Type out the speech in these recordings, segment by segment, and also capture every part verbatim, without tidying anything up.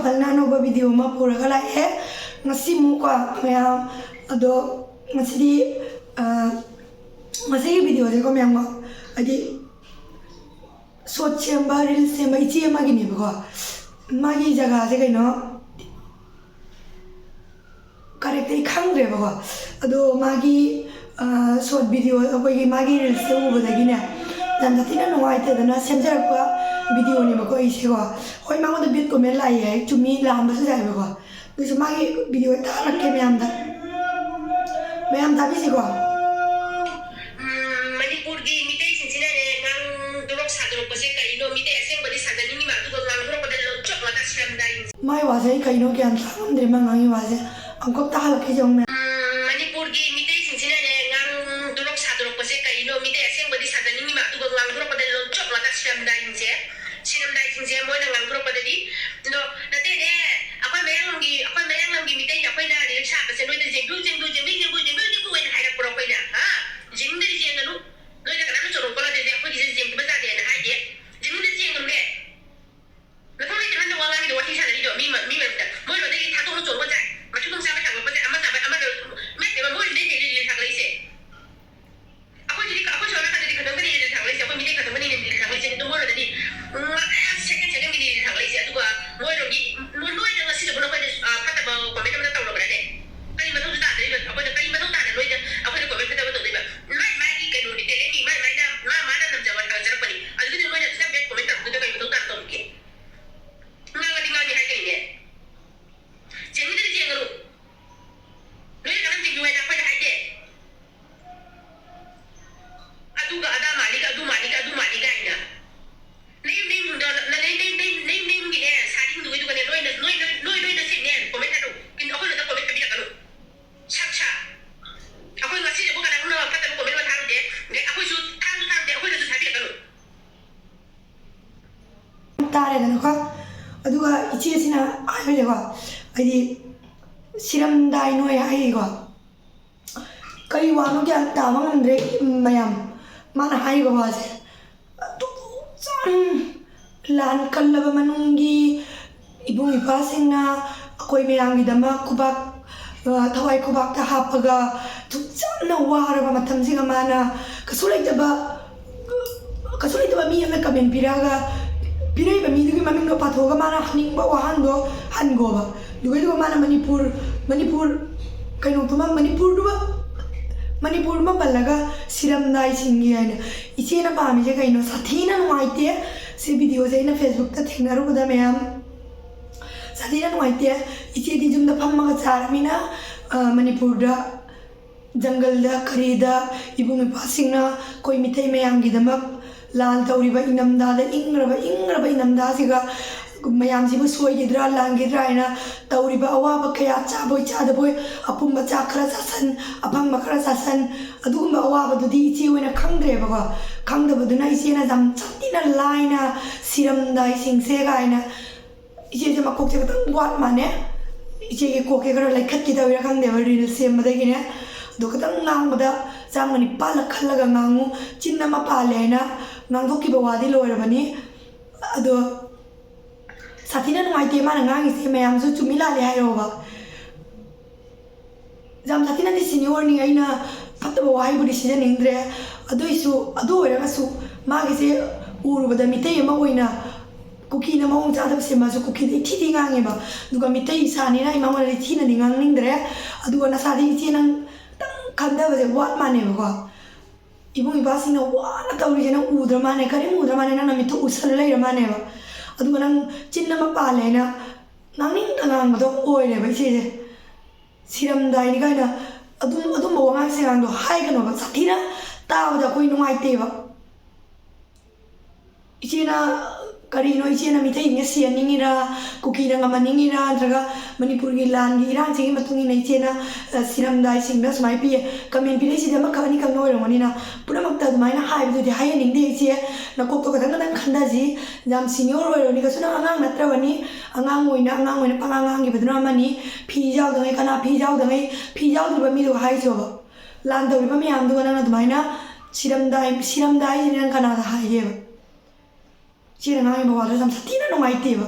ꯄꯜꯅ ꯑꯅꯧꯕ ꯚꯤꯗꯤꯑꯣ ꯑꯃ ꯄꯨꯔꯒ ꯂꯥꯛꯑꯦ ꯉꯁꯤ ꯑꯃꯨꯛꯀꯣ ꯃꯌꯥꯝ꯫ ꯑꯗꯣ ꯉꯁꯤꯗꯤ, ꯑ, ꯉꯁꯤꯒꯤ ꯚꯤꯗꯤꯑꯣꯁꯦꯀꯣ ꯃꯌꯥꯝꯀꯣ, ꯍꯥꯏꯗꯤ ꯁꯣꯔꯠ ꯁꯦꯝꯕ, ꯔꯤꯜꯁ ꯁꯦꯝꯕ ꯏꯆꯦ ꯑꯃꯒꯤꯅꯦꯕꯀꯣ꯫ ꯃꯥꯒꯤ ꯖꯒꯥꯁꯦ ꯀꯩꯅꯣ, ꯀꯔꯦꯛꯇ ꯑꯩ ꯈꯪꯗ꯭ꯔꯦꯕꯀꯣ꯫ ꯑꯗꯣ ꯃꯥꯒꯤ, ꯑ, ꯁꯣꯔꯠ ꯚꯤꯗꯤꯑꯣ, ꯑꯩꯈꯣꯏꯒꯤ ꯃꯥꯒꯤ ꯔꯤꯜꯁꯇ ꯎꯕꯗꯒꯤꯅꯦ, ꯌꯥꯝꯅ ꯊꯤꯅ ꯅꯨꯡꯉꯥꯏꯇꯗꯅ ꯁꯦꯝꯖꯔꯛꯄ ꯚꯤꯗꯤꯑꯣꯅꯦꯕꯀꯣ ꯑꯩꯁꯦꯀꯣ꯫ ꯍꯣꯏ, ꯃꯉꯣꯟꯗ ꯕꯦꯠ ꯀꯣꯃꯦꯟ ꯂꯥꯛꯑꯦ ꯍꯥꯏ, ꯆꯨꯝꯃꯤ, ꯂꯥꯛꯑꯝꯕꯁꯨ ꯌꯥꯏꯕꯀꯣ꯫ ꯑꯗꯨꯁꯨ ꯃꯥꯒꯤ ꯚꯤꯗꯤꯑꯣ ꯍꯦꯛꯇ ꯍꯜꯂꯛꯀꯦ ꯃꯌꯥꯝꯗ꯫ ꯃꯌꯥꯝ ꯇꯥꯕꯤꯁꯤꯀꯣ꯫ ꯎꯝ, ꯃꯅꯤꯄꯨꯔꯒꯤ ꯃꯤꯇꯩꯁꯤꯡꯁꯤꯅꯅꯦ, ꯉꯥꯡꯗꯣꯔꯛ ꯁꯥꯗꯣꯔꯛꯄꯁꯦ ꯀꯩꯅꯣ? ꯃꯤꯇꯩ ꯑꯁꯦꯡꯕꯗꯤ ꯁꯥꯖꯅꯤꯡꯉꯤꯕ, ꯑꯗꯨꯒ ꯉꯥꯡꯗꯣꯔꯛꯄꯗ ꯂꯣꯟꯆꯣꯛꯂꯒ ꯁꯤꯔꯝꯗꯥꯏ꯫ ꯃꯥꯏ ꯋꯥꯁꯦ ꯑꯩ ꯀꯩꯅꯣ ꯒ꯭ꯌꯥꯟ ꯇꯥ ꯉꯝꯗ꯭ꯔꯦ, ꯃꯥ ꯉꯥꯡꯉꯤ ꯋꯥꯁꯦ꯫ ꯑꯃꯨꯛꯀ ꯇꯥꯍꯜꯂꯛꯀꯦ ꯌꯦꯡꯉꯨꯅꯦ꯫ ꯎꯝ, ꯃꯅꯤꯄꯨꯔꯒꯤ ꯃꯤꯇꯩꯁꯤꯡꯁꯤꯅꯅꯦ, ꯉꯥꯡꯗꯣꯔꯛ ꯁꯥꯗꯣꯔꯛꯄꯁꯦ ꯀꯩꯅꯣ? ꯃꯤꯇꯩ ꯑꯁꯦꯡꯕꯗꯤ ꯁꯥꯖꯅꯤꯡꯉꯤꯕ, ꯑꯗꯨꯒ ꯉꯥꯡꯗꯣꯔꯛꯄꯗ ꯂꯣꯟꯆꯣꯛꯂꯒ ꯁꯤꯔꯝꯗꯥꯏꯁꯤꯡꯁꯦ, ꯁꯤꯔꯝꯗꯥꯏꯁꯤꯡꯁꯦ ꯃꯣꯏꯅ ꯉꯥꯡꯗꯣꯔꯛꯄꯗꯗꯤ, ꯑꯗꯣ ꯅꯠꯇꯦꯅꯦ, ꯑꯩꯈꯣꯏ ꯃꯌꯥꯡꯂꯝꯒꯤ, ꯑꯩꯈꯣꯏ ꯃꯌꯥꯡꯂꯝꯒꯤ ꯃꯤꯇꯩ ꯑꯩꯈꯣꯏꯅ ꯔꯤꯜꯁ ꯁꯥꯕꯁꯦ ꯅꯣꯏꯗ ꯖꯦꯡꯗꯨ, ꯖꯦꯡꯗꯨ, ꯖꯦꯡꯕꯤ, ꯖꯦꯡꯕꯨ, ꯖꯦꯡꯕꯤ, ꯖꯦꯡꯕꯨ ꯍꯥꯏꯅ ꯍꯥꯏꯔꯛꯄ꯭ꯔꯣ ꯑꯩꯈꯣꯏꯅ? ꯍꯥ? ꯖꯦꯡꯗꯗꯤ ꯖꯦꯡꯒꯅꯨ꯫ ꯅꯣꯏꯗ ꯀꯅꯥꯝꯅ ꯆꯣꯔꯣꯛ ꯀꯣꯜꯂꯗꯦ, ꯑꯩꯈꯣꯏꯒꯤꯁꯦ ꯖꯦꯡꯕ ꯆꯥꯗꯦꯅ ꯍꯥꯏꯗꯦ꯫ ꯖꯦꯡꯗꯗꯤ ꯖꯦꯡꯒꯅꯨꯅꯦ꯫ ꯅꯊꯧ ꯂꯩꯇꯦ ꯅꯪꯅ ꯋꯥ ꯉꯥꯡꯉꯤꯗꯣ, ꯋꯥꯊꯤ ꯁꯥꯟꯅꯔꯤꯗꯣ ꯃꯤ ꯃ-, ꯃꯤ ꯃꯔꯛꯇ꯫ ꯃꯣꯏꯔꯣꯝꯗꯒꯤ ꯊꯥꯗꯣꯛꯅ ꯆꯣꯡꯕ ꯆꯥꯏ, ꯃꯊꯤ ꯈꯣꯡ ꯆꯥꯕ ꯊꯥꯡꯂꯛꯄ ꯆꯥꯏ, ꯑꯃ ꯆꯥꯕ ꯑꯃꯗ, ꯏꯃꯥꯏ ꯄꯦꯝꯃ, ꯃꯣꯏꯔꯣꯝꯗꯒꯤ ꯀꯩ ꯂꯤꯂꯤ ꯊꯥꯡꯂꯛꯏꯁꯦ? ꯑꯩꯈꯣꯏꯁꯤꯗꯤ, ꯑꯩꯈꯣꯏ ꯁꯣꯝ ꯅꯥꯀꯟꯗꯗꯤ ꯈꯛꯇꯪꯗꯅꯤ ꯂꯤꯂꯤ ꯊꯥꯡꯂꯛꯏꯁꯦ, ꯑꯩꯈꯣꯏ ꯃꯤꯇꯩ ꯈꯛꯇꯪꯗꯅꯤ ꯂꯤꯂꯤ ꯊꯥꯡꯂꯛꯏꯁꯦ, ꯑꯗꯨ ꯃꯣꯏꯔꯣꯝꯗꯗꯤ, ꯎꯝ, ꯑꯦ, ꯁꯦꯀꯦꯟ ꯁꯦꯀꯦꯟꯒꯤ ꯂꯤꯂꯤ ꯊꯥꯡꯂꯛꯏꯁꯦ, ꯑꯗꯨꯒ ꯃꯣꯏꯔꯣꯝꯒꯤ, ꯅꯣꯏꯗ ꯉꯁꯤꯗꯕꯨ ꯅꯈꯣꯏꯅ, ꯑ, ꯐꯠꯇꯕ ꯀꯣꯃꯦꯟ ꯑꯃ ꯇꯧꯔꯕ꯭ꯔꯥꯅꯦ? ꯀꯔꯤ ꯃꯊꯧꯁꯨ ꯇꯥꯗꯣꯔꯤꯕ? ꯑꯩꯈꯣꯏꯅ ꯀꯔꯤ ꯃꯊꯧ ꯇꯥꯅ ꯅꯣꯏꯗ ꯑꯩꯈꯣꯏꯅ ꯀꯣꯃꯦꯟ ꯐꯠꯇꯕ ꯇꯧꯗꯣꯏꯕ? ꯃꯥꯏ ꯃꯥꯏꯒꯤ ꯀꯩꯅꯣꯅꯤ, ꯇꯦꯂꯦꯟꯅꯤ, ꯃꯥꯏ ꯃꯥꯏꯅ, ꯃꯥ ꯃꯥꯅ ꯅꯝꯖꯕ ꯊꯥꯒꯠꯆꯔꯛꯄꯅꯤ꯫ ꯑꯗꯨꯒꯤꯗꯤ ꯅꯣꯏꯅ ꯁꯤꯗ ꯕꯦꯠ ꯀꯣꯃꯦꯟ ꯇꯧꯔꯛꯄꯗꯨꯗ ꯀꯔꯤ ꯃꯊꯧ ꯇꯥꯅ ꯇꯧꯔꯤꯒꯦ? ꯉꯥꯡꯉꯗꯤ ꯉꯥꯡꯉꯤ ꯍꯥꯏꯒꯅꯤꯅꯦ꯫ ꯖꯦꯡꯉꯤꯗꯗꯤ ꯖꯦꯡꯉꯨ꯫ ꯅꯣꯏꯅ ꯀꯔꯝ ꯖꯦꯡꯉꯨ ꯍꯥꯏꯅ ꯑꯩꯈꯣꯏꯅ ꯍꯥꯏꯗꯦ꯫ ꯑꯗꯨꯒ ꯑꯗꯥ ꯃꯥꯜꯂꯤꯒ, ꯑꯗꯨ ꯃꯥꯜꯂꯤꯒ, ꯑꯗꯨ ꯃꯥꯜꯂꯤ ꯀꯥꯏꯅ꯫ ꯅꯌꯨꯝ ꯅꯌꯨꯝꯗ, ꯅ-, ꯅ-, ꯅ-, ꯅ-, ꯅꯌꯨꯝ ꯅꯌꯨꯝꯒꯤꯅꯦ, ꯁꯥꯔꯤꯡꯗꯨꯒꯤꯗꯨꯒꯅꯦ, ꯅꯣꯏꯅ, ꯅꯣꯏ, ꯅꯣꯏ, ꯅꯣꯏ ꯅꯁꯦꯛꯅꯦ, ꯀꯣꯃꯦꯟ ꯊꯥꯔꯛꯎ꯫ ꯀꯤꯟ-, ꯑꯩꯈꯣꯏꯅ ꯀꯣꯃꯦꯟ ꯊꯥꯕꯤꯔꯛꯀꯅꯨ꯫ ꯁꯛ ꯁꯥ꯫ ꯑꯩꯈꯣꯏ ꯉꯁꯤꯗꯕꯨ ꯀꯅꯥꯒꯨꯝꯕ ꯐꯠꯇꯕ ꯀꯣꯃꯦꯟ ꯑꯃ ꯊꯥꯔꯨꯗꯦ꯫ ꯑꯗꯩ ꯑꯩꯈꯣꯏꯁꯨ ꯊꯥꯁꯨ ꯊꯥꯔꯨꯗꯦ, ꯑꯩꯈꯣꯏꯗꯁꯨ ꯊꯥꯕꯤꯔꯛꯀꯅꯨ꯫ ꯇꯥꯔꯦꯗꯅꯀꯣ꯫ ꯑꯗꯨꯒ ꯏꯆꯦꯁꯤꯅ ꯍꯥꯏꯕꯁꯦꯀꯣ, ꯍꯥꯏꯗꯤ, "ꯁꯤꯔꯝꯗꯥꯏ ꯅꯣꯏ" ꯍꯥꯏꯔꯤꯀꯣ꯫ ꯀꯔꯤ ꯋꯥꯅꯣ ꯒ꯭ꯌꯥꯟ ꯇꯥꯕ ꯉꯝꯗ꯭ꯔꯦ ꯃꯌꯥꯝ꯫ ꯃꯥꯅ ꯍꯥꯏꯔꯤꯕ ꯋꯥꯁꯦ ꯑꯗꯨꯛ ꯆꯥꯝ ꯂꯥꯟ ꯀꯜꯂꯕ ꯃꯅꯨꯡꯒꯤ ꯏꯕꯨꯡ ꯏꯄ꯭ꯋꯥꯁꯤꯡꯅ ꯑꯩꯈꯣꯏ ꯃꯌꯥꯝꯒꯤꯗꯃꯛ ꯈꯨꯕꯥꯛ, ꯑ, ꯊꯋꯥꯏ ꯈꯨꯕꯥꯛꯇ ꯍꯥꯞꯄꯒ ꯁꯨꯛ ꯌꯥꯝꯅ ꯋꯥꯔꯕ ꯃꯇꯝꯁꯤꯒ ꯃꯥꯅ ꯀꯩꯁꯨ ꯂꯩꯇꯕ, ꯀꯩꯁꯨ ꯂꯩꯇꯕ ꯃꯤ ꯑꯃꯅ comment ꯄꯤꯔꯛꯑꯒ, ꯄꯤꯔꯛꯏꯕ ꯃꯤꯗꯨꯒꯤ ꯃꯃꯤꯡꯗꯣ ꯄꯥꯊꯣꯛꯑꯒ ꯃꯥꯅ ꯍꯪꯅꯤꯡꯕ ꯋꯥꯍꯪꯗꯣ ꯍꯟꯒꯣꯕ꯫ ꯑꯗꯨꯒ ꯃꯥꯅ ꯃꯅꯤꯄꯨꯔ, ꯃꯅꯤꯄꯨꯔ, ꯀꯩꯅꯣꯗꯨꯃ, ꯃꯅꯤꯄꯨꯔꯗꯨꯃ, ꯃꯅꯤꯄꯨꯔ ꯑꯃ ꯄꯜꯂꯒ ꯁꯤꯔꯝꯗꯥꯏꯁꯤꯡꯒꯤ ꯍꯥꯏꯅ꯫ ꯏꯆꯦꯅ ꯄꯥꯝꯃꯤꯁꯦ ꯀꯩꯅꯣ? ꯁꯥꯊꯤꯅ ꯅꯨꯡꯉꯥꯏꯇꯦ꯫ ꯁꯤ videoꯁꯦ ꯑꯩꯅ Facebookꯇ ꯊꯦꯡꯅꯔꯨꯕꯗ ꯃꯌꯥꯝ ꯁꯥꯊꯤꯅ ꯅꯨꯡꯉꯥꯏꯇꯦ꯫ ꯏꯆꯦꯗꯤ ꯌꯨꯝꯗ ꯐꯝꯃꯒ ꯆꯥꯔꯃꯤꯅ, ꯑ, ꯃꯅꯤꯄꯨꯔꯗ ꯖꯪꯒꯜꯗ ꯀꯔꯤꯗ ꯏꯕꯨꯡ ꯏꯄ꯭ꯋꯥꯁꯤꯡꯅ ꯑꯩꯈꯣꯏ ꯃꯤꯇꯩ ꯃꯌꯥꯝꯒꯤꯗꯃꯛ ꯂꯥꯟ ꯇꯧꯔꯤꯕ ꯏꯪꯊꯝꯊꯥꯗ, ꯏꯪꯈ꯭ꯔꯕ, ꯏꯪꯈ꯭ꯔꯕ ꯏꯪꯊꯝꯊꯥꯁꯤꯒ ꯃꯌꯥꯝꯁꯤꯕꯨ ꯁꯣꯏꯈꯤꯗ꯭ꯔꯥ, ꯂꯥꯟꯈꯤꯗ꯭ꯔꯥ ꯍꯥꯏꯅ ꯇꯧꯔꯤꯕ ꯑꯋꯥꯕ ꯀꯌꯥ, ꯆꯥꯕꯣꯏ ꯆꯥꯗꯕꯣꯏ, ꯑꯄꯨꯝꯕ ꯆꯥꯛ ꯈꯔ ꯆꯥꯁꯟ, ꯑꯐꯪꯕ ꯈꯔ ꯆꯥꯁꯟ, ꯑꯗꯨꯒꯨꯝꯕ ꯑꯋꯥꯕꯗꯨꯗꯤ ꯏꯆꯦ ꯍꯣꯏꯅ ꯈꯪꯗ꯭ꯔꯦꯕꯀꯣ꯫ ꯈꯪꯗꯕꯗꯨꯅ ꯏꯆꯦꯅ ꯌꯥꯝ ꯁꯥꯊꯤꯅ ꯂꯥꯏꯅ ꯁꯤꯔꯝꯗꯥꯏꯁꯤꯡꯁꯦ ꯀꯥꯏꯅ ꯏꯆꯦꯁꯦ ꯃꯀꯣꯛꯁꯦ ꯈꯤꯇꯪ ꯋꯥꯠ ꯃꯥꯅꯦ꯫ ꯏꯆꯦꯒꯤ ꯀꯣꯛꯁꯦ ꯈꯔ ꯂꯩꯈꯠꯈꯤꯗꯧꯔꯤꯔꯥ ꯈꯪꯗꯦꯕ, reel ꯁꯦꯝꯕꯗꯒꯤꯅꯦ꯫ ꯑꯗꯣ ꯈꯤꯇꯪ ꯉꯥꯡꯕꯗ ꯆꯥꯝꯃ ꯅꯤꯄꯥꯜꯂꯛ ꯈꯜꯂꯒ ꯉꯥꯡꯉꯨ꯫ ꯆꯤꯟ ꯑꯃ ꯄꯥꯜꯂꯦ ꯍꯥꯏꯅ ꯉꯥꯡꯊꯣꯛꯈꯤꯕ ꯋꯥꯗꯤ ꯂꯣꯏꯔꯕꯅꯤ꯫ ꯑꯗꯣ ꯁꯥꯊꯤꯅ ꯅꯨꯡꯉꯥꯏꯇꯦ ꯃꯥꯅ ꯉꯥꯡꯉꯤꯁꯦ꯫ ꯃꯌꯥꯝꯁꯨ ꯆꯨꯝꯃꯤ ꯂꯥꯜꯂꯤ ꯍꯥꯏꯔꯛꯑꯣꯕ꯫ ꯌꯥꯝ ꯁꯥꯊꯤꯅꯗꯤ seniorꯅꯤ, ꯑꯩꯅ ꯐꯠꯇꯕ ꯋꯥꯍꯩꯕꯨꯗꯤ ꯁꯤꯖꯤꯟꯅꯅꯤꯡꯗ꯭ꯔꯦ꯫ ꯑꯗꯨꯏꯁꯨ, ꯑꯗꯨ ꯑꯣꯏꯔꯒꯁꯨ ꯃꯥꯒꯤꯁꯦ ꯎꯔꯨꯕꯗ ꯃꯤꯇꯩ ꯑꯃ ꯑꯣꯏꯅ ꯀꯨꯀꯤꯅ ꯃꯑꯣꯡ ꯆꯥꯗꯕ ꯁꯦꯝꯃꯁꯨ ꯀꯨꯀꯤꯗ ꯏꯊꯤꯗꯤ ꯉꯥꯡꯉꯦꯕ꯫ ꯑꯗꯨꯒ ꯃꯤꯇꯩ ꯏꯁꯥꯅꯤꯅ ꯑꯩ ꯃꯉꯣꯟꯗꯗꯤ ꯊꯤꯅꯗꯤ ꯉꯥꯡꯅꯤꯡꯗ꯭ꯔꯦ꯫ ꯑꯗꯨꯒ ꯅꯁꯥꯗꯤ ꯏꯆꯦ ꯅꯪ ꯈꯤꯇꯪ ꯈꯟꯊꯕꯁꯦ ꯋꯥꯠ ꯃꯥꯟꯅꯦꯕꯀꯣ꯫ ꯏꯕꯨꯡ ꯏꯄ꯭ꯋꯥꯁꯤꯡꯅ ꯋꯥꯅ ꯇꯧꯔꯤꯁꯦ ꯅꯪ ꯎꯗ꯭ꯔ ꯃꯥꯅꯦ, ꯀꯔꯤꯝ ꯎꯗ꯭ꯔ ꯃꯥꯅꯦ, ꯅꯪꯅ ꯃꯤꯠꯇ ꯎꯁꯜꯂ ꯂꯩꯔ ꯃꯥꯅꯦꯕ꯫ ꯑꯗꯨꯒ ꯅꯪ ꯆꯤꯟ ꯑꯃ ꯄꯥꯜꯂꯦꯅ ꯉꯥꯡꯅꯤꯡꯗ ꯉꯥꯡꯕꯗꯣ ꯑꯣꯏꯔꯦꯕ ꯏꯆꯦꯁꯦ꯫ ꯁꯤꯔꯝꯗꯥꯏꯅꯤ ꯀꯥꯏꯅ ꯑꯗꯨꯝ, ꯑꯗꯨꯝꯕ ꯋꯥꯉꯥꯡ ꯁꯉꯥꯡꯗꯣ ꯍꯥꯏꯒꯅꯣꯕ꯫ ꯁꯥꯊꯤꯅ ꯇꯥꯕꯗ ꯑꯩꯈꯣꯏ ꯅꯨꯡꯉꯥꯏꯇꯦꯕ꯫ ꯏꯆꯦꯅ ꯀꯔꯤꯅꯣ, ꯏꯆꯦꯅ ꯃꯤꯇꯩꯁꯤꯡꯁꯦ ꯁꯤꯍꯟꯅꯤꯡꯉꯤꯔꯥ, ꯀꯨꯀꯤꯅ ꯉꯝꯍꯟꯅꯤꯡꯉꯤꯔꯥ, ꯅꯠꯇ꯭ꯔꯒ ꯃꯅꯤꯄꯨꯔꯒꯤ ꯂꯥꯟꯒꯤ ꯏꯔꯥꯡꯁꯤꯒꯤ ꯃꯇꯨꯡ ꯏꯟꯅ ꯏꯆꯦꯅ, ꯑ, ꯁꯤꯔꯝꯗꯥꯏꯁꯤꯡꯗ ꯁꯨꯃꯥꯏꯅ ꯄꯤꯌꯦ? Comment ꯄꯤꯔꯛꯏꯁꯤꯗꯤ ꯑꯃꯈꯛ ꯑꯅꯤꯈꯛꯅ ꯑꯣꯏꯔꯝꯒꯅꯤꯅ꯫ ꯄꯨꯝꯅꯃꯛꯇ ꯑꯗꯨꯃꯥꯏꯅ ꯍꯥꯏꯕꯗꯨꯗꯤ ꯍꯥꯏꯍꯟꯅꯤꯡꯗꯦ ꯏꯆꯦ꯫ ꯅꯀꯣꯛꯇꯣ ꯈꯇꯪ ꯈꯇꯪ ꯈꯟꯊꯁꯤ꯫ ꯌꯥꯝ senior ꯑꯣꯏꯔꯕꯅꯤ, ꯀꯩꯁꯨ ꯅꯪ ꯑꯉꯥꯡ ꯅꯠꯇ꯭ꯔꯕꯅꯤ꯫ ꯑꯉꯥꯡ ꯑꯣꯏꯅ, ꯑꯉꯥꯡ ꯑꯣꯏꯅ ꯄꯉꯥꯡ ꯉꯥꯡꯈꯤꯕꯗꯨꯅ ꯑꯃꯅꯤ꯫ ꯐꯤ ꯌꯥꯎꯗꯉꯩ, ꯀꯅꯥ ꯐꯤ ꯌꯥꯎꯗꯉꯩ? ꯐꯤ ꯌꯥꯎꯗ꯭ꯔꯤꯕ ꯃꯤꯗꯨ ꯍꯥꯏꯁꯣꯕ꯫ ꯂꯥꯟ ꯇꯧꯔꯤꯕ ꯃꯌꯥꯝꯗꯨꯒ ꯅꯪꯅ ꯑꯗꯨꯃꯥꯏꯅ ꯁꯤꯔꯝꯗꯥꯏ, ꯁꯤꯔꯝꯗꯥꯏꯁꯤꯗꯤ ꯅꯪ ꯀꯅꯥꯗ ꯍꯥꯏꯒꯦꯕ? ꯏꯆꯦꯅ ꯉꯥꯡꯉꯤꯕ ꯋꯥꯗꯣ ꯌꯥꯝ ꯁꯥꯊꯤꯅ ꯅꯨꯡꯉꯥꯏꯇꯦꯕ꯫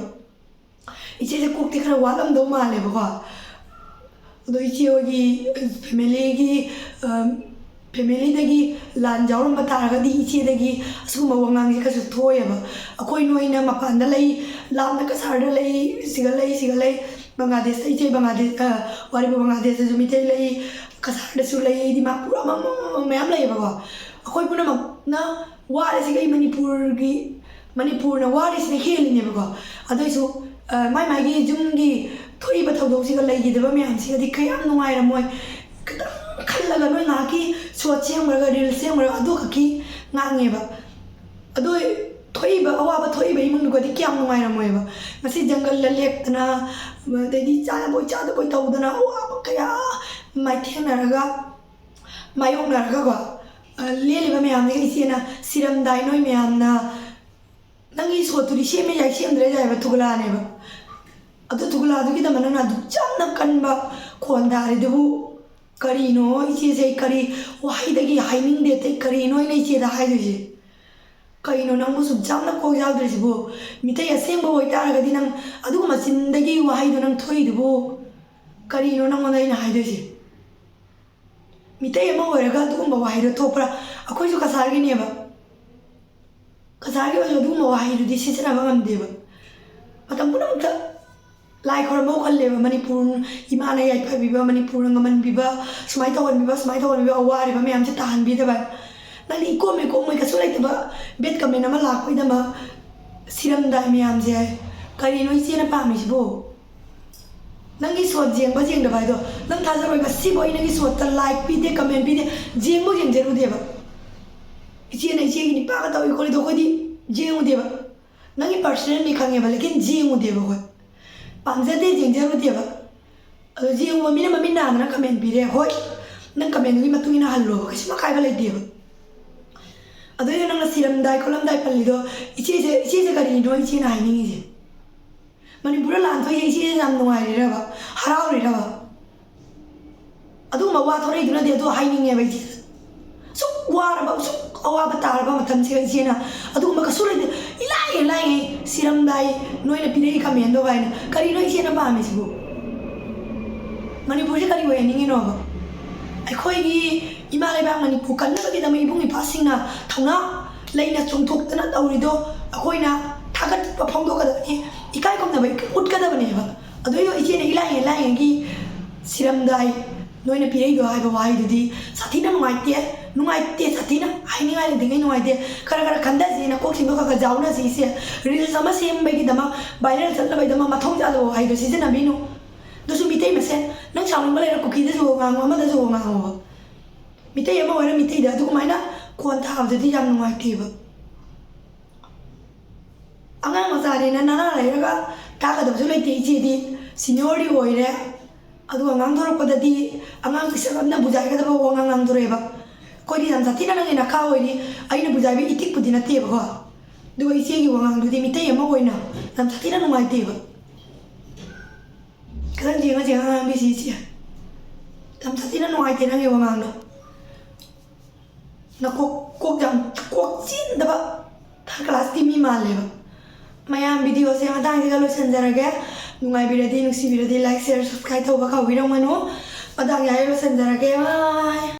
ꯑꯩꯁꯦ ꯀꯣꯛꯇꯤ ꯈꯔ ꯋꯥꯠꯂꯝꯗꯧ ꯃꯥꯜꯂꯦꯕꯀꯣ꯫ ꯑꯗꯣ ꯏꯆꯦ ꯍꯣꯏꯒꯤ ꯐꯦꯃꯤꯂꯤꯒꯤ, ꯐꯦꯃꯤꯂꯤꯗꯒꯤ ꯂꯥꯟ ꯌꯥꯎꯔꯝꯕ ꯇꯥꯔꯒꯗꯤ ꯏꯆꯦꯗꯒꯤ ꯑꯁꯤꯒꯨꯝꯕ ꯋꯥꯉꯥꯡꯁꯦ ꯈꯔꯁꯨ ꯊꯣꯛꯑꯦꯕ꯫ ꯑꯩꯈꯣꯏ ꯅꯣꯏꯅ ꯃꯄꯥꯟꯗ ꯂꯩ, ꯂꯥꯞꯅ ꯀꯁꯥꯔꯗ ꯂꯩ, ꯁꯤꯒ ꯂꯩ, ꯁꯤꯒ ꯂꯩ, ꯕꯪꯒ꯭ꯂꯥꯗꯦꯁꯇ ꯏꯆꯦ ꯕꯪꯒ꯭ꯂꯥꯗꯦꯁ, ꯋꯥꯔꯤꯕꯨ ꯕꯪꯒ꯭ꯂꯥꯗꯦꯁꯇꯁꯨ ꯃꯤꯇꯩ ꯂꯩ, ꯀꯁꯥꯔꯗꯁꯨ ꯂꯩ, ꯗꯤꯃꯥꯄꯨꯔ ꯑꯃ, ꯑꯃ, ꯑꯃ ꯃꯌꯥꯝ ꯂꯩꯌꯦꯕꯀꯣ꯫ ꯑꯩꯈꯣꯏ ꯄꯨꯝꯅꯃꯛꯅ ꯋꯥꯔꯤꯁꯤꯒ ꯑꯩ ꯃꯅꯤꯄꯨꯔꯒꯤ, ꯃꯅꯤꯄꯨꯔꯅ ꯋꯥꯔꯤꯁꯤꯅ ꯍꯦꯜꯂꯤꯅꯦꯕꯀꯣ꯫ ꯑꯗꯨꯏꯁꯨ, ꯑ, ꯃꯥꯏ ꯃꯥꯏꯒꯤ ꯌꯨꯝꯒꯤ ꯊꯣꯛꯏꯕ ꯊꯧꯗꯣꯛꯁꯤꯒ ꯂꯩꯈꯤꯗꯕ ꯃꯌꯥꯝꯁꯤꯒꯗꯤ ꯀꯌꯥꯝ ꯅꯨꯡꯉꯥꯏꯔꯝꯃꯣꯏ꯫ ꯈꯤꯇꯪ ꯈꯜꯂꯒ ꯅꯣꯏ ꯉꯥꯏꯍꯥꯛꯀꯤ ꯁꯣꯠ ꯁꯦꯝꯈ꯭ꯔꯒ ꯔꯤꯜꯁ ꯁꯦꯝꯈ꯭ꯔꯒ ꯑꯗꯨ ꯈꯛꯀꯤ ꯉꯥꯡꯉꯦꯕ꯫ ꯑꯗꯨ ꯊꯣꯛꯏꯕ ꯑꯋꯥꯕ ꯊꯣꯛꯏꯕ ꯏꯃꯨꯡꯗꯨꯒꯗꯤ ꯀꯌꯥꯝ ꯅꯨꯡꯉꯥꯏꯔꯝꯃꯣꯏꯕ꯫ ꯉꯁꯤ ꯖꯪꯒꯜꯗ ꯂꯦꯞꯇꯅ, ꯑꯗꯩꯗꯤ ꯆꯥꯗꯕꯣꯏ ꯆꯥꯗꯕꯣꯏ ꯇꯧꯗꯅ ꯑꯋꯥꯕ ꯀꯌꯥ ꯃꯥꯏꯊꯦꯡꯅꯔꯒ, ꯃꯥꯌꯣꯛꯅꯔꯒꯀꯣ, ꯑ, ꯂꯦꯜꯂꯤꯕ ꯃꯌꯥꯝꯁꯤꯒ ꯏꯆꯦꯅ ꯁꯤꯔꯝꯗꯥꯏ ꯅꯣꯏ ꯃꯌꯥꯝꯅ ꯅꯪꯒꯤ ꯁꯣꯠꯇꯨꯗꯤ ꯁꯦꯝꯃꯦ ꯌꯥꯏ, ꯁꯦꯝꯗ꯭ꯔꯦ ꯌꯥꯏꯕ ꯊꯨꯒꯂꯥꯅꯦꯕ꯫ ꯑꯗꯨ ꯊꯨꯒꯂꯥꯗꯨꯒꯤꯗꯃꯛ ꯅꯪꯅ ꯑꯗꯨꯛ ꯌꯥꯝꯅ ꯀꯟꯕ ꯈꯣꯟ ꯊꯥꯔꯤꯗꯨꯕꯨ ꯀꯔꯤꯅꯣ ꯏꯆꯦꯁꯦ? ꯑꯩ ꯀꯔꯤ ꯋꯥꯍꯩꯗꯒꯤ ꯍꯥꯏꯅꯤꯡꯗꯦ ꯑꯇꯩ ꯀꯔꯤꯅꯣ ꯑꯩꯅ ꯏꯆꯦꯗ ꯍꯥꯏꯗꯣꯏꯁꯦ? ꯀꯩꯅꯣ ꯅꯪꯕꯨ ꯁꯨꯛ ꯌꯥꯝꯅ ꯀꯣꯛ ꯌꯥꯎꯗ꯭ꯔꯤꯁꯤꯕꯨ? ꯃꯤꯇꯩ ꯑꯁꯦꯡꯕ ꯑꯣꯏꯇꯥꯔꯒꯗꯤ ꯅꯪ ꯑꯗꯨꯒꯨꯝꯕ ꯆꯤꯟꯗꯒꯤ ꯋꯥꯍꯩꯗꯣ ꯅꯪ ꯊꯣꯛꯏꯗꯨꯕꯨ ꯀꯔꯤꯅꯣ ꯅꯪꯉꯣꯟꯗ ꯑꯩꯅ ꯍꯥꯏꯗꯣꯏꯁꯦ? ꯃꯤꯇꯩ ꯑꯃ ꯑꯣꯏꯔꯒ ꯑꯗꯨꯒꯨꯝꯕ ꯋꯥꯍꯩꯗꯣ ꯊꯣꯛꯄ꯭ꯔꯥ? ꯑꯩꯈꯣꯏꯁꯨ ꯀꯁꯥꯔꯒꯤꯅꯦꯕ꯫ ꯀꯁꯥꯔꯒꯤ ꯑꯣꯏꯔꯁꯨ ꯑꯗꯨꯒꯨꯝꯕ ꯋꯥꯍꯩꯗꯨꯗꯤ ꯁꯤꯖꯤꯟꯅꯕ ꯉꯝꯗꯦꯕ꯫ ꯃꯇꯝ ꯄꯨꯝꯅꯃꯛꯇ ꯂꯥꯏ ꯈꯣꯏꯔꯝꯕ ꯎꯍꯜꯂꯦꯕ꯫ ꯃꯅꯤꯄꯨꯔ ꯏꯃꯥꯅ ꯌꯥꯏꯐꯕꯤꯕ, ꯃꯅꯤꯄꯨꯔꯅ ꯉꯝꯍꯟꯕꯤꯕ, ꯁꯨꯃꯥꯏꯅ ꯇꯧꯍꯟꯕꯤꯕ, ꯁꯨꯃꯥꯏꯅ ꯇꯧꯍꯟꯕꯤꯕ, ꯑꯋꯥꯔꯤꯕ ꯃꯌꯥꯝꯁꯦ ꯇꯥꯍꯟꯕꯤꯗꯕ꯫ ꯅꯪꯗꯤ ꯏꯀꯣꯝ ꯏꯀꯣꯝ ꯃꯣꯏ ꯀꯩꯁꯨ ꯂꯩꯇꯕ bad comment ꯑꯃ ꯂꯥꯛꯄꯩꯗꯃꯛ ꯁꯤꯔꯝꯗꯥꯏ ꯃꯌꯥꯝꯁꯦ꯫ ꯀꯔꯤꯅꯣ ꯏꯆꯦꯅ ꯄꯥꯝꯃꯤꯁꯤꯕꯨ? ꯅꯪꯒꯤ ꯁꯣꯠ ꯌꯦꯡꯕ ꯌꯦꯡꯗꯕ ꯍꯥꯏꯗꯣ ꯅꯪ ꯊꯥꯖꯔꯣꯏ꯫ ꯉꯁꯤꯕꯨ ꯑꯩ ꯅꯪꯒꯤ ꯁꯣꯠꯇ like ꯄꯤꯗꯦ, comment ꯄꯤꯗꯦ, ꯌꯦꯡꯕꯨ ꯌꯦꯡꯖꯔꯨꯗꯦꯕ꯫ ꯏꯆꯦꯅ ꯏꯆꯦꯒꯤ ꯅꯨꯄꯥꯒ ꯇꯧꯏ ꯈꯣꯠꯂꯤꯗꯣ ꯑꯩꯈꯣꯏꯗꯤ ꯌꯦꯡꯉꯨꯗꯦꯕ꯫ ꯅꯪꯒꯤ personalꯅꯤ ꯈꯪꯉꯦꯕ, ꯂꯦꯀꯤꯟ ꯌꯦꯡꯉꯨꯗꯦꯕ ꯑꯩꯈꯣꯏ꯫ ꯄꯥꯝꯖꯗꯦ, ꯌꯦꯡꯖꯔꯨꯗꯦꯕ꯫ ꯑꯗꯣ ꯌꯦꯡꯉꯨꯕ ꯃꯤꯅ ꯃꯃꯤꯠ ꯅꯥꯗꯅ comment ꯄꯤꯔꯦ, ꯍꯣꯏ, ꯅꯪ commentꯗꯨꯒꯤ ꯃꯇꯨꯡ ꯏꯟꯅ ꯍꯜꯂꯣꯕ, ꯀꯩꯁꯨꯝ ꯑꯀꯥꯏꯕ ꯂꯩꯇꯦꯕ꯫ ꯑꯗꯨꯏꯗꯤ ꯅꯪꯅ ꯁꯤꯔꯝꯗꯥꯏ ꯈꯣꯠꯂꯝꯗꯥꯏ ꯄꯜꯂꯤꯗꯣ, ꯏꯆꯦꯁꯦ, ꯏꯆꯦꯁꯦ ꯀꯔꯤꯅꯣ ꯏꯆꯦꯅ ꯍꯥꯏꯅꯤꯡꯉꯤꯁꯦ? ꯃꯅꯤꯄꯨꯔꯗ ꯂꯥꯟ ꯊꯣꯛꯏꯁꯦ ꯏꯆꯦꯁꯦ ꯌꯥꯝ ꯅꯨꯡꯉꯥꯏꯔꯤꯔꯕ? ꯍꯔꯥꯎꯔꯤꯔꯕ? ꯑꯗꯨꯒꯨꯝꯕ ꯋꯥ ꯊꯣꯔꯛꯏꯗꯨꯅꯗꯤ ꯑꯗꯨ ꯍꯥꯏꯅꯤꯡꯉꯦꯕ ꯏꯆꯦ꯫ ꯁꯨꯛ ꯋꯥꯔꯕ, ꯁꯨꯛ ꯑꯋꯥꯕ ꯇꯥꯔꯕ ꯃꯇꯝꯁꯤꯗ ꯏꯆꯦꯅ ꯑꯗꯨꯒꯨꯝꯕ ꯀꯩꯁꯨ ꯂꯩꯇꯦ꯫ ꯏꯂꯥꯏ ꯂꯥꯏꯌꯦ, ꯁꯤꯔꯝꯗꯥꯏ ꯅꯣꯏꯅ ꯄꯤꯔꯛꯏ ꯀꯃꯦꯟꯗꯣ ꯀꯥꯏꯅ꯫ ꯀꯔꯤꯅꯣ ꯏꯆꯦꯅ ꯄꯥꯝꯃꯤꯁꯤꯕꯨ? ꯃꯅꯤꯄꯨꯔꯁꯦ ꯀꯔꯤ ꯑꯣꯏꯍꯟꯅꯤꯡꯉꯤꯅꯣꯕ? ꯑꯩꯈꯣꯏꯒꯤ ꯏꯃꯥ ꯂꯩꯕꯥꯛ ꯃꯅꯤꯄꯨꯔ ꯀꯟꯅꯕꯒꯤꯗꯃꯛ ꯏꯕꯨꯡ ꯏꯄ꯭ꯋꯥꯁꯤꯡꯅ ꯊꯧꯅꯥ ꯂꯩꯅ ꯆꯣꯡꯊꯣꯛꯇꯅ ꯇꯧꯔꯤꯗꯣ ꯑꯩꯈꯣꯏꯅ ꯊꯥꯒꯠꯄ ꯐꯣꯡꯗꯣꯛꯀꯗꯕꯅꯤ, ꯏꯀꯥꯏ ꯈꯨꯝꯅꯕ ꯎꯠꯀꯗꯕꯅꯦꯕ꯫ ꯑꯗꯨ ꯏꯆꯦꯅ ꯏꯂꯥꯏ ꯂꯥꯏꯌꯦꯒꯤ ꯁꯤꯔꯝꯗꯥꯏ ꯅꯣꯏꯅ ꯄꯤꯔꯛꯏꯗꯣ ꯍꯥꯏꯕ ꯋꯥꯍꯩꯗꯨꯗꯤ ꯁꯥꯊꯤꯅ ꯅꯨꯡꯉꯥꯏꯇꯦ, ꯅꯨꯡꯉꯥꯏꯇꯦ, ꯁꯥꯊꯤꯅ ꯍꯥꯏꯅꯤꯡꯉꯥꯏ ꯂꯩꯇ꯭ꯔꯤꯉꯩ ꯅꯨꯡꯉꯥꯏꯇꯦ꯫ ꯈꯔ ꯈꯔ ꯈꯟꯊꯁꯤ, ꯅꯀꯣꯛꯁꯤꯡꯗꯣ ꯈꯔ ꯈꯔ ꯖꯥꯎꯅꯁꯤ ꯏꯆꯦ꯫ ꯔꯤꯜꯁ ꯑꯃ ꯁꯦꯝꯕꯒꯤꯗꯃꯛ, ꯚꯥꯏꯔꯦꯜ ꯆꯠꯅꯕꯒꯤꯗꯃꯛ ꯃꯊꯣꯡ ꯆꯥꯗꯕ ꯋꯥꯍꯩꯗꯣ ꯁꯤꯖꯤꯟꯅꯕꯤꯅꯨ꯫ ꯑꯗꯨꯁꯨ ꯃꯤꯇꯩ ꯃꯁꯦꯟ꯫ ꯅꯪ ꯁꯥꯎꯅꯤꯡꯕ ꯂꯩꯔ ꯀꯨꯀꯤꯗꯁꯨ ꯉꯥꯡꯉꯣ, ꯑꯃꯗꯁꯨ ꯉꯥꯡꯉꯣ꯫ ꯃꯤꯇꯩ ꯑꯃ ꯑꯣꯏꯔ ꯃꯤꯇꯩꯗ ꯑꯗꯨꯃꯥꯏꯅ ꯈꯣꯟ ꯊꯥꯕꯗꯨꯗꯤ ꯌꯥꯝ ꯅꯨꯡꯉꯥꯏꯇꯦꯕ꯫ ꯑꯉꯥꯡ ꯃꯆꯥꯅꯤꯅ ꯅꯅꯥ ꯂꯩꯔꯒ ꯇꯥꯛꯀꯗꯕꯁꯨ ꯂꯩꯇꯦ꯫ ꯏꯆꯦꯗꯤ ꯁꯤꯅꯤꯌꯣꯔꯗꯤ ꯑꯣꯏꯔꯦ, ꯑꯗꯨꯒ ꯉꯥꯡꯊꯣꯔꯛꯄꯗꯗꯤ ꯑꯉꯥꯡ ꯄꯤꯁꯛ ꯑꯃꯅ ꯕꯨꯖꯥꯏꯒꯗꯕ ꯋꯥꯉꯥꯡ ꯉꯥꯡꯊꯣꯔꯛꯑꯦꯕ꯫ ꯑꯩꯈꯣꯏꯗꯤ ꯌꯥꯝ ꯁꯥꯊꯤꯅ ꯅꯪꯒꯤ ꯅꯈꯥ ꯑꯣꯏꯔꯤ, ꯑꯩꯅ ꯕꯨꯖꯥꯏꯕ ꯏꯇꯤꯛꯄꯨꯗꯤ ꯅꯠꯇꯦꯕꯀꯣ꯫ ꯑꯗꯨꯒ ꯏꯆꯦꯒꯤ ꯋꯥꯉꯥꯡꯗꯨꯗꯤ ꯃꯤꯇꯩ ꯑꯃ ꯑꯣꯏꯅ ꯌꯥꯝ ꯁꯥꯊꯤꯅ ꯅꯨꯡꯉꯥꯏꯇꯦꯕ꯫ ꯈꯤꯇꯪ ꯌꯦꯡꯉ ꯌꯦꯡꯉ ꯉꯥꯡꯕꯤꯁꯤ ꯏꯆꯦ꯫ ꯌꯥꯝ ꯁꯥꯊꯤꯅ ꯅꯨꯡꯉꯥꯏꯇꯦ ꯅꯪꯒꯤ ꯋꯥꯉꯥꯡꯗꯣ꯫ ꯅꯀꯣꯛ, ꯀꯣꯛ ꯌꯥꯝ, ꯀꯣꯛ ꯆꯦꯟꯗꯕ ꯊꯥꯔꯠ ꯀ꯭ꯂꯥꯁꯀꯤ ꯃꯤ ꯃꯥꯜꯂꯦꯕ꯫ ꯃꯌꯥꯝ ꯚꯤꯗꯤꯑꯣꯁꯦ ꯃꯇꯥꯡꯁꯤꯒ ꯂꯣꯏꯁꯤꯟꯖꯔꯒꯦ꯫ ꯅꯨꯡꯉꯥꯏꯕꯤꯔꯗꯤ, ꯅꯨꯡꯁꯤꯕꯤꯔꯗꯤ like, share, subscribe ꯇꯧꯕ ꯀꯥꯎꯕꯤꯔꯝꯒꯅꯨ꯫ ꯃꯇꯥꯡ ꯌꯥꯔꯦ, ꯂꯣꯏꯁꯤꯟꯖꯔꯒꯦ꯫ Bye꯫